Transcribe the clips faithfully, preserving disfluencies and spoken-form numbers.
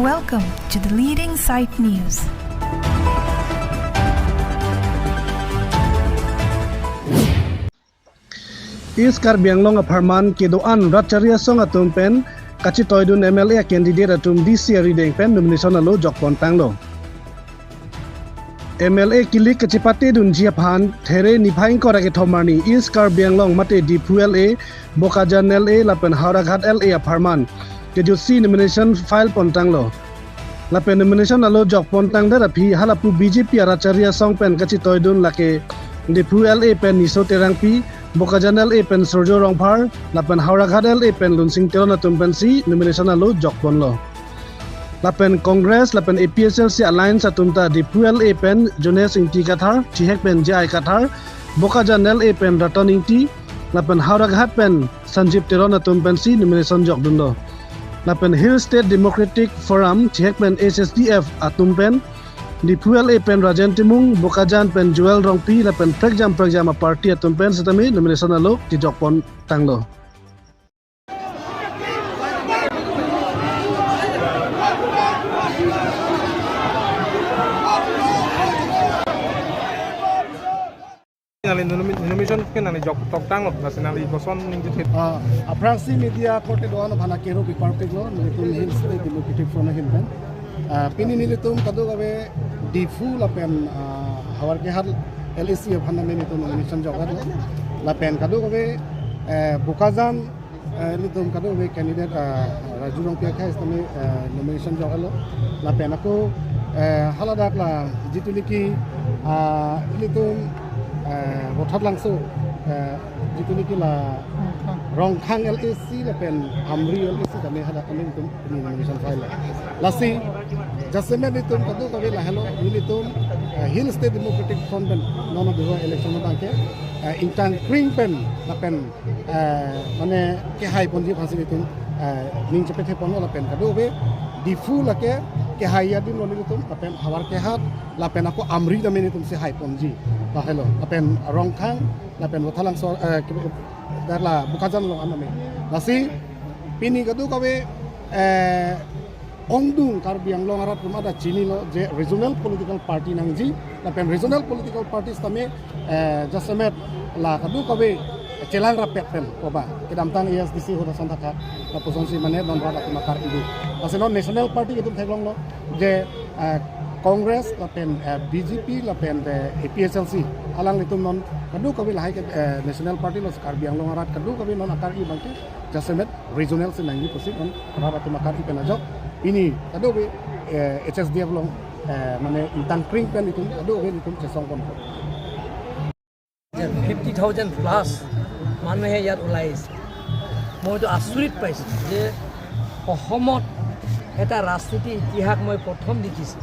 Welcome to the leading site news. East Karbi Anglong apharman kedo-an Rat Chari Asong atum pen kachitoidun M L A candidate atum D C arideng pen nomination alo jokpon tanglo. M L A kilik kachepatedunji aphan There niphai ingkoi ra kethom arni East Karbi Anglong mate Diphu L A, Bokajan L A lapen Howraghat L A apharman kejutsi nomination file pon tanglo. Lapen nomination alo jokpon tangdet aphi halapu B J P a Rat Chari Asong pen kachitoidun lake Diphu L A pen Niso Terangpi, Bokajan L A pen Surjo Rongphar lapen Howraghat L A pen Lunsing Teron atum pensi nomination alo jokponlo. Lapen Congress lapen A P H L C alliance atum ta Diphu L A pen Jones Ingti Kathar, Chihek pen J I Kathar, Bokajan L A pen Ratan Ingti, lapen Howraghat pen Sanjib Teron atum pensi nomination jokdunlo. Lapen Hill State Democratic Forum, Chihek pen H S D F atum pen, Diphu L A pen Rajen Timung, Bokajan pen Joel Rongpi, lapen prekjam prekjam a party atum pen sitame nomination alo kejokpon tanglo. Nangli nomi-, nomination ke nangli jok toktanglo, lasi nangli koson ningje thit. Ah, aphrangsi media korte do-an aphan akero pipar piklo, nelitum Hill State Democratic Front ahin pen. Ah, pini nelitum kadokave Diphu lapen, ah, Howraghat L A C aphan nelitum nomination joklo. Lapen kadokave, eh, Bokajan, eh, nelitum kadokave candidate, ah, Raju Rongpi akhai sitame, eh, nomination joklo. Lapen ako, eh, haladak la jitu niki, ah, nelitum, eh, Vothatlangso, eh, jitu niki la Rongkhang L A C lapen Amri L A C tame hadak nelitum nomination file. Lasi, jasemet nelitum kadokave lahelo, nelitum, eh, Hill State Democratic Front pen non abang election abangke, eh, ingtang kring pen lapen, eh, mane kehai ponji aphansi nelitum, eh, ning chepethe ponlo lapen kadokave Diphu lake kehai adim lo nelitum lapen Howraghat lapen ako Amri tame nelitumsi hai ponji. Lahelo lapen Rongkhang lapen Vothatlangso, eh, ke-, dak la Bokajan along an tame. Lasi pini kadokave, eh, ongdung Karbi Anglong arat atum ta chinilo je regional political party nangji, lapen regional political party sitame, eh, jasemet la kadokave chelang rapet pen koba kedamtang A S D C ahut ason thakthak lapusonsi mane non rat atum akar-i do. Lasi non national party itum theklonglo je, eh, Congress lapen, eh, B J P lapen, eh, A P H L C alanglitum non kadokave lahai ke, eh, national party lo Karbi Anglong arat kadokave non akar-i abangke jasemet regional si nangji pusi non rat atum akar-i pen ajok. Pini kadokave, eh, H S D F along, eh, mane ingtang kring pen itum kadokave itum chesong pon. Fifty thousand plus মানুহে ইয়াত ওলাই আহিছে। মইতো আচৰিত পাইছোঁ যে অসমত এটা ৰাজনীতি ইতিহাস মই প্ৰথম দেখিছোঁ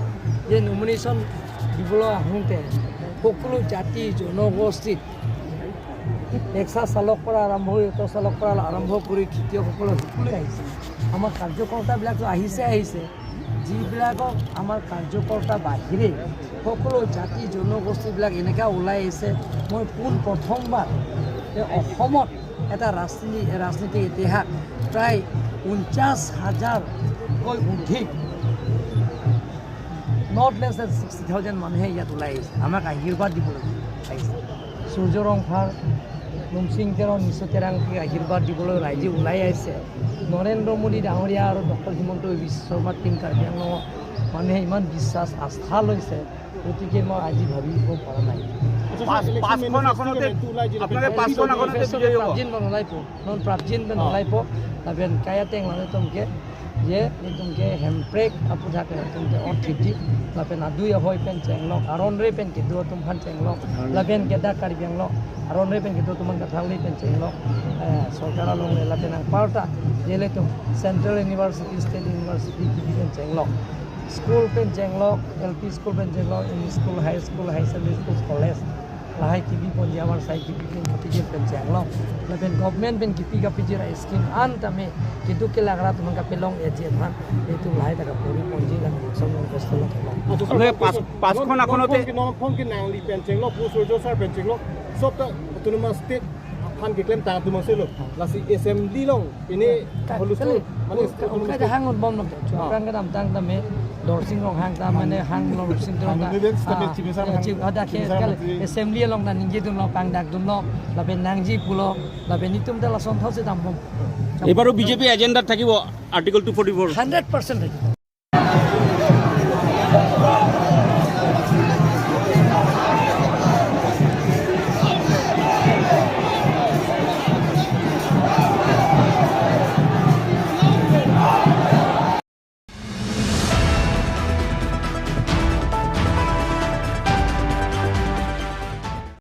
যে নমিনেশ্যন দিবলৈ আহোঁতে সকলো জাতি জনগোষ্ঠীত ৰিক্সা চালক পৰা আৰম্ভ কৰি, অটো চালক পৰা আৰম্ভ কৰি খেতিয়কসকলৰ সকলোৱে আহিছে। আমাৰ কাৰ্যকৰ্তাবিলাকতো আহিছে, আহিছে, যিবিলাকক আমাৰ কাৰ্যকৰ্তা বাহিৰে সকলো জাতি জনগোষ্ঠীবিলাক এনেকুৱা ওলাই আহিছে। মই পোন প্ৰথমবাৰ যে অসমত এটা ৰাজনীতি, ৰাজনীতিৰ ইতিহাস প্ৰায় ঊনচাশ হাজাৰতকৈ অধিক, not less than sixty thousand মানুহে ইয়াত ওলাই আহিছে, আমাক আশীৰ্বাদ দিবলৈ আহিছে। সূৰ্য ৰংফাৰ, লুমচিং তেৰণ, নিশো তেৰাংকে আশীৰ্বাদ দিবলৈ ৰাইজে ওলাই আহিছে। নৰেন্দ্ৰ মোদী ডাঙৰীয়া আৰু ডক্টৰ হিমন্ত বিশ্ব শৰ্মাৰ টিম কাৰ্বি আংলঙত মানুহে ইমান বিশ্বাস, আস্থা লৈছে, গতিকে মই আজি ভাবিব পৰা নাই। আচ্ছা, পাঁচ, ছাৰ, ইলেকশ্যন পাঁচখন মেনিফেষ্টো আসনতে, কেনে? এইটো ওলাই যিটো আপোনালোকে পাঁচখন আসনতে মেনিফেষ্টোত বিজয়ী হ'ব? প্ৰাপ্তিন বন ওলাই পো, নন প্ৰাপ্তিন বন অ। ওলাই পো, lapen kaya teng lane tumke, je, nelitumke hemprek aphuthak nelitumke orthiti, lapen adui ahoi pen chenglok, aron re pen kedo atum aphan chenglok, lapen kedak Karbi Anglong, aron re pen kedo atum aphan kathal re pen chenglok, eh, sorkar along le lapen nang parta, je ilitum Central University, State University, kebi pen chenglok. School pen chenglok, L P school pen chenglok, M E school, high school, higher secondary school, college. Lahai kebi ponji, amar sai kebi pen kebi pen chenglok. Lapen government pen kebi kapiji ra scheme an tame keduk kelak rat man kapelong eje man. Itum lahai ta kapuri ponji lapen election manifesto lo kelong. আপোনালোকে পাঁচ, পাঁচখন আসনতে non phone ke nangli pen chenglok, pu Surjo sir pen chenglok, sob ta autonomous state Aphan keklem tang atum angselo. Lasi assembly along pine Ka- holu kali, sul, mane ka- ka- ka- hang bom nok. Ah. Aphrang kedamtang tame Dorsing Ronghang ta mane hang long sim tron ta. Hang dun, ah, chief minister ya, hang, chief, ada chief ke minister kali mantri. Assembly along nangji dunlo, pangdak dunlo, lapen nangji pulo, lapen netum ta lason thau si dambom. Ebaro B J P agenda থাকিব Article two forty-four. Hundred percent থাকিব.